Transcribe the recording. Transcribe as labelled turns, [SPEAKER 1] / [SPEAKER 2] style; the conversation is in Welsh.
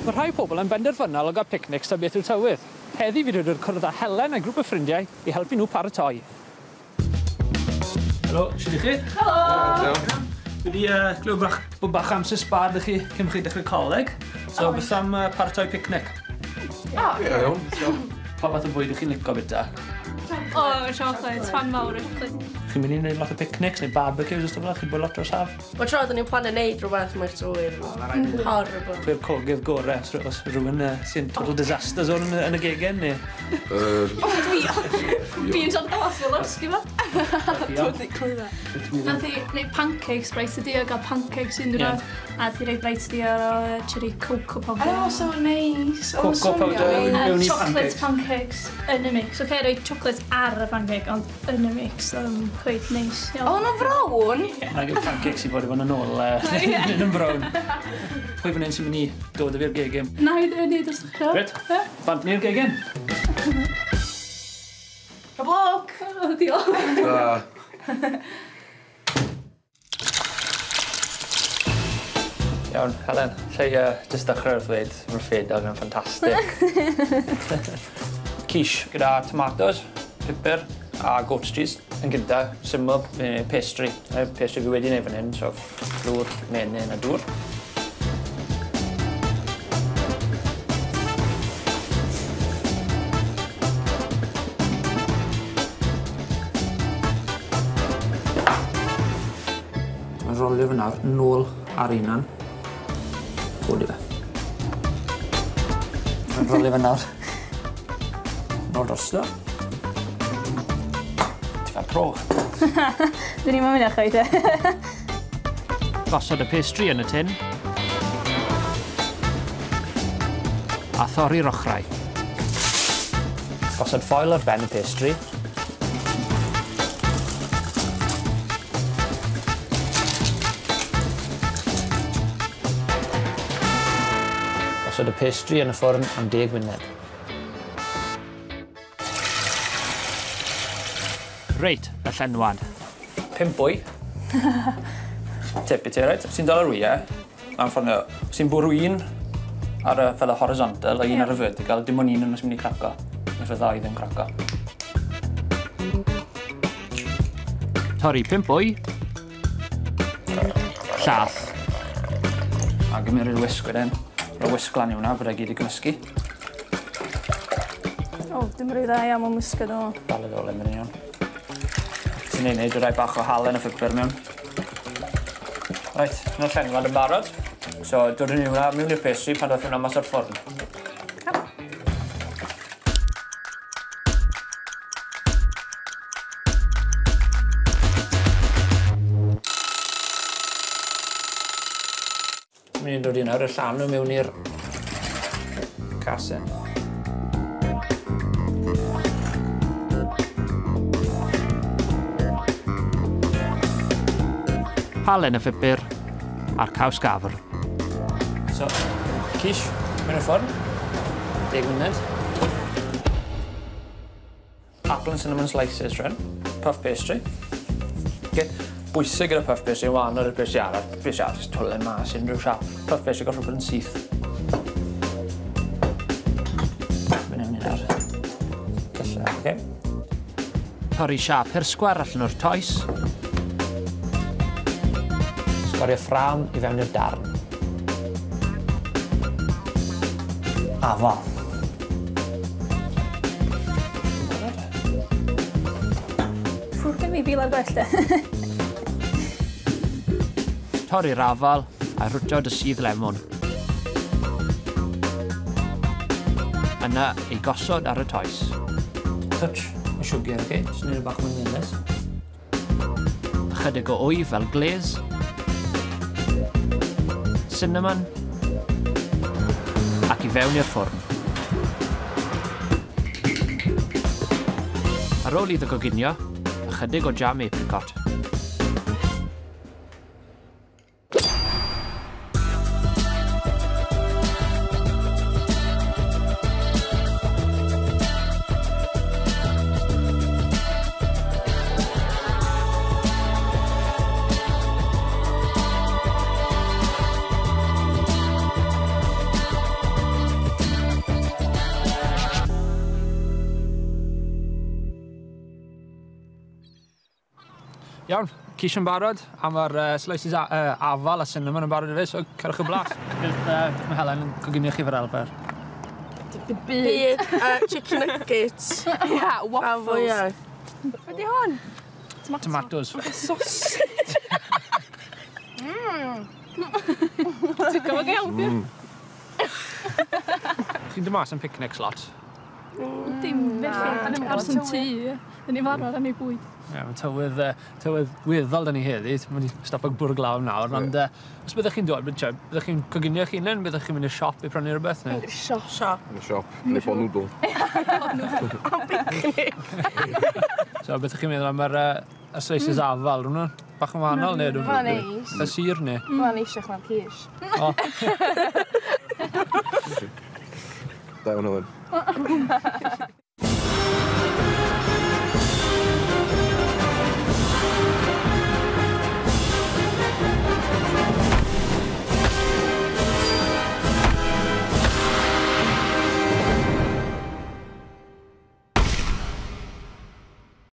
[SPEAKER 1] Mae rhai pobl yn benderfynol o gael picnics ta beth yw'r tywydd. Heddi fi wedi cwrdd â Helen a grŵp o ffrindiau i helpu nhw paratoi. Helo, shwd 'ych chi?
[SPEAKER 2] Helo!
[SPEAKER 1] Fi wedi clywed bach, bod bach amser sbâr 'da chi cyn chi dechrau coleg. So, beth am paratoi picnic?
[SPEAKER 2] O!
[SPEAKER 3] Ie, iawn.
[SPEAKER 1] Pa fath o bwyd ych chi'n licio bita?
[SPEAKER 2] O, chocolate, fan mawr o chocolate.
[SPEAKER 1] Chi'n mynd i wneud lot o picnics neu barbecues a stwff fel 'na? Chi'n bod lot dros haf?
[SPEAKER 4] Mae tro dyn ni'n plannu neud rhywbeth mae'r tywydd yn horrible.
[SPEAKER 1] Pwy'r cogydd gore? Os rhywun sy'n total disaster zone yn y gegen neu?
[SPEAKER 2] Dwi! Fi'n siarad glas fel losgi fo.
[SPEAKER 4] Dwi'n di clywed.
[SPEAKER 2] Nath i wneud pancakes bright idea, gael pancakes un diwrnod, a di rhoi bright idea o cherry cocoa powder.
[SPEAKER 4] Oh, so nice.
[SPEAKER 1] Cocoa powder mewn i
[SPEAKER 2] Chocolate
[SPEAKER 1] pancakes.
[SPEAKER 2] pancakes yn y mix. Oce, rhoi chocolate ar y pancake, ond yn y mix, oedd yn quite nice.
[SPEAKER 4] O, nhw'n frown?
[SPEAKER 1] Nag yw'r pancakes i fod i fod yn ôl, yn yn brown. Pwy fan hyn sy'n mynd i dod â fi'r gegin?
[SPEAKER 2] Na i ddweud wrth ddechrau.
[SPEAKER 1] Reit, bant ni'r gegin.
[SPEAKER 4] Y bloc!
[SPEAKER 2] O, diolch.
[SPEAKER 3] Da.
[SPEAKER 1] Iawn, Helen, lle i jyst dechrau wrth ddweud, mae'r ffedog yn ffantastig. Quiche gyda tomatoes, pupur a goat's cheese. Yn gynta, syml, pastry. Pastry fi wedi wneud fan hyn, so fflwr, menyn a dŵr. Mae'n rolio fe nawr, nôl ar unan. Codi fe. Mae'n rolio fe nawr. Nôl drosto. Ti fel pro.
[SPEAKER 2] Dyn ni'n mynd chwaith e.
[SPEAKER 1] Gosod y pastry yn y tin. A thorri'r ochrau. Gosod ffoil ar ben y pastry. Gosod y pastry yn y ffwrn am 10 munud. Reit, y llenwad. 5 wy. Tip i ti, reit? Os ti'n dal yr wyau, lan ffordd 'na, os ti'n bwrw un ar y, fel y horizontal a un ar y vertical, dim ond un yn sy'n mynd i craco. Neu y ddau ddim craco. Torri 5 wy. Llath. A gymryd y wisg wedyn. Rhoi wisg lan i hwnna, bod e gyd i gymysgu.
[SPEAKER 2] O, dim rhy dda iawn o'n wisgo ddo.
[SPEAKER 1] Dal y ddolen mynd yn iawn. Ti'n ei wneud rhai bach o halen a phupur mewn. Reit, na'r llenwad yn barod. So, dod yn hwnna mewn i'r pastry pan ddoth hwnna mas o'r ffwrn. Mynd i dod i nawr y llanw mewn i'r casen. Halen y phupur a'r caws gafr. So, quiche, mewn i'r ffwrn, 10 munud. Apple and cinnamon slices, rhan. Puff pastry. Okay. Bwysig gyda puff pastry yn wahanol i'r pastry arall. Pastry arall, jyst twlen mas unrhyw siap. Puff pastry gorfod bod yn syth. Mynd mewn i nawr. Cylla, oce. Torri siap hirsgwar allan o'r toes. Sgorio ffrâm i fewn i'r darn. Afal.
[SPEAKER 2] Ffwrdd gen fi bil ar gwell de.
[SPEAKER 1] Torri'r afal a rwtio dy sudd lemon. Yna ei gosod ar y toes. Touch o siwgr, oce? Jyst wneud bach mwy melys. Ychydig o wy fel glaze. Cinnamon. Ac i fewn i'r ffwrn. Ar ôl iddo goginio, ychydig o jam apricot. Iawn, quiche yn barod, a mae'r slices afal a cinnamon yn barod hefyd, so cerwch y blas. Beth mae Helen yn coginio chi fel arfer?
[SPEAKER 4] Byd, chicken nuggets.
[SPEAKER 3] Ia, waffles.
[SPEAKER 4] Ia.
[SPEAKER 3] Be di hwn?
[SPEAKER 1] Tomatoes.
[SPEAKER 4] Sausage.
[SPEAKER 2] Ti'n gwybod gael fi?
[SPEAKER 1] Chi'n dod mas yn picnics lot?
[SPEAKER 2] Dim felly. Da ni'n aros yn tŷ. Da ni'n farwar am ei bwyd.
[SPEAKER 1] Ie, mae tywydd weddol da ni heddi. Mae wedi stopo bwrw glaw nawr, ond os byddech chi'n dod, byddech chi'n coginio eich hunain, byddech chi'n mynd i'r siop i prynu rhywbeth? Neu?
[SPEAKER 4] Siop. Siop.
[SPEAKER 5] Yn y siop, neu pot noodle.
[SPEAKER 4] Picnic.
[SPEAKER 1] So, beth ych chi'n meddwl am y slices afal, rhywun bach yn wahanol, neu?
[SPEAKER 3] Mae'n neis.
[SPEAKER 1] Y sur, neu?
[SPEAKER 3] Mae'n neisiach na'r quiche.
[SPEAKER 1] O.
[SPEAKER 5] Da iawn, Helen.